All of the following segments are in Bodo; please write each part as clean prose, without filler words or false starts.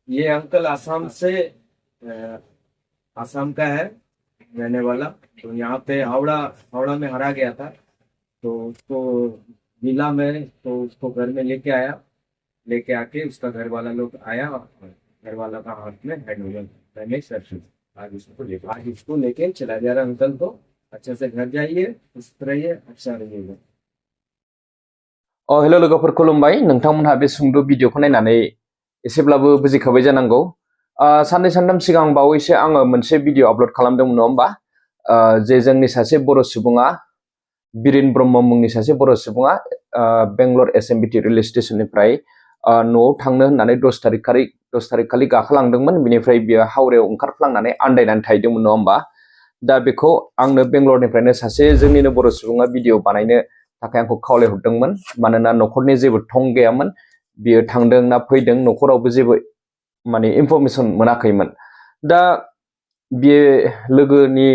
ये अंकल आसाम से आसाम का है रहने वाला। तो यहाँ पे हावड़ा हावड़ा में हरा गया था, तो उसको मिला में, तो उसको घर में लेके आया। लेके आके उसका घर वाला लोग आया और घर वाला का हाथ में हैंड मैंने सर आज इसको लेके चला जा रहा अंकल को। अच्छे से घर जाइए, खुश रहिए, अच्छा रहिएगा। हेलो लोगोफोर खुलुमबाय नोंथांमोनहा बे सुंद' भिडिअखौ नायनानै एसेब्लाबो बुजिखाबाय जानांगौ। साननै सानथाम सिगां बावैसो आङो मोनसे भिडिअ आपलोड खालामदोंमोन नङा होमबा, जे जोंनि सासे बर' सुबुङा बिरेन ब्रह्म मुंनि सासे बर' सुबुङा बेंगलर एसएमबिटि रेलवे स्टेशननिफ्राय न'आव थांनो होननानै 10 तारिख खालि गाखोलांदोंमोन। बिनिफ्राय बियो हावरायाव ओंखारफ्लांनानै आन्दायनानै थाहैदोंमोन नङा होमबा। दा बेखौ आंनो बेंगलरनिफ्रायनो सासे जोंनिनो बर' सुबुङा भिडिअ बानायनो थाखाय आंखौ खावलायहरदोंमोन, मानोना न'खरनि जेबो थं गैयामोन। बियो थांदों ना फैदों न'खरावबो जेबो माने इनफरमेसन मोनाखैमोन। दा बे लोगोनि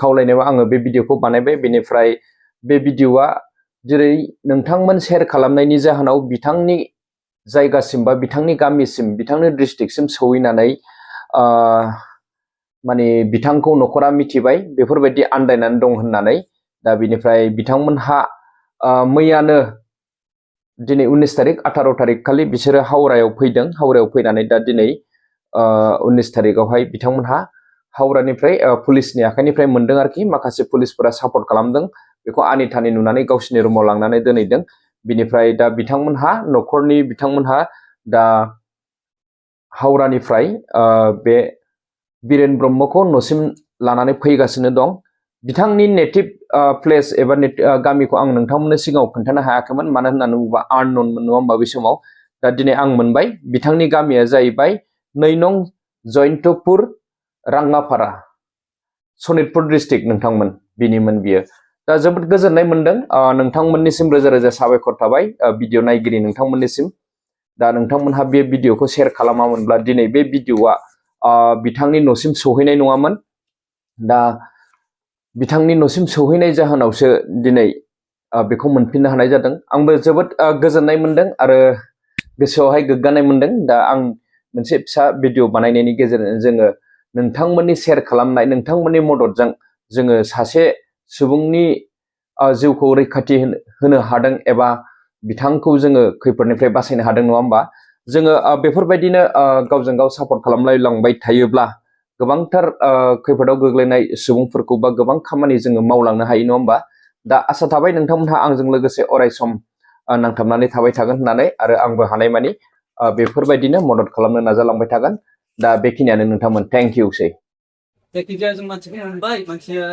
खावलायनायाव आङो बे भिडिअखौ बानायबाय। बेनिफ्राय बे भिडिअआ जेरै नोंथांमोन शेयार खालामनायनि जाहोनाव बिथांनि जायगासिम बा बिथांनि गामिसिम, बिथांनि डिस्ट्रिक्टसिम सौहैनानै माने बिथांखौ न'खरा मिथिबाय बेफोरबायदि आन्दायनानै दं होननानै। दा बिनिफ्राय बिथांमोनहा मैयानो दिनै 19 तारिख 18 तारिख खालि बिसोरो हावरायाव फैदों। हावरायाव फैनानै दा दिनै 19 तारिखआवहाय बिथांमोनहा हावरानिफ्राय पुलिसनि आखाइनिफ्राय मोनदों आरोखि। माखासे पुलिसफोरा सापर्ट खालामदों, बेखौ आनि थानि नुनानै गावसिनि रुमाव लांनानै दोनहैदों। बिनिफ्राय दा बिथांमोनहा दा हावरानिफ्राय बे बिरेन ब्रह्मखौ न'सिम लानानै फैगासिनो दं। बिथांनि नेटिभ प्लेस एबा गामिखौ आं नोंथांमोननो सिगाङाव खोन्थानो हायाखैमोन, मानो होननानै बुङोबा आनन'नमोन नङा होमबा बे समाव। दा दिनै आं मोनबाय। बिथांनि गामिया जाहैबाय 2 नं जयन्तपुर राङापारा, सनितपुर डिस्ट्रिक्ट नोंथांमोन, बिनिमोन बियो। दा जोबोद गोजोननाय मोनदों। नोंथांमोननिसिम रोजा रोजा साबायखर थाबाय भिडिअ नायगिरि नोंथांमोननिसिम। दा नोंथांमोनहा बे भिडिअखौ शेयार खालामामोनब्ला दिनै बे भिडिअआ बिथांनि न'सिम सौहैनाय नङामोन। दा बिथांनि न'सिम सौहैनाय जाहोनावसो दिनै बेखौ मोनफिननो हानाय जादों। आंबो जोबोद गोजोननाय मोनदों आरो गोसोआवहाय गोग्गानाय मोनदों। दा आं मोनसे फिसा भिडिअ बानायनायनि गेजेरजों जोङो नोंथांमोननि शेयार खालामनाय, नोंथांमोननि मददजों जोङो सासे सुबुंनि जिउखौ रैखाथि होनो हादों एबा बिथांखौ जोङो खैफोदनिफ्राय बासायनो हादों नङा होमबा। जोङो बेफोरबायदिनो गावजों गाव सापर्ट खालामलायलांबाय थायोब्ला गोबांथार खैफोदाव गोग्लैनाय सुबुंफोरखौ बा गोबां खामानि जोङो मावलांनो हायो नङा होमबा। दा आसा थाबाय नोंथांमोनहा आंजों लोगोसे अरायसम नांथाबनानै थाबाय थागोन होननानै, आरो आंबो हानायमानि बेफोरबायदिनो मदद खालामनो नाजालांबाय थागोन। दा बेखिनियानो नोंथांमोन, थेंक इउ सै। जायखिजाया जों मानसिखौ मोनबाय, मानसिया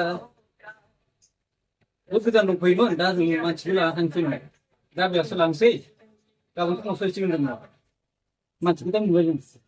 बहुत गोजान दंफैयोमोन। दा जों मानसिखौ लाना थांसै, दा बेयावसो लांसै, गाबोन फुङाव फैसिगोन जों। मानसिखौ दा मोनबाय जों।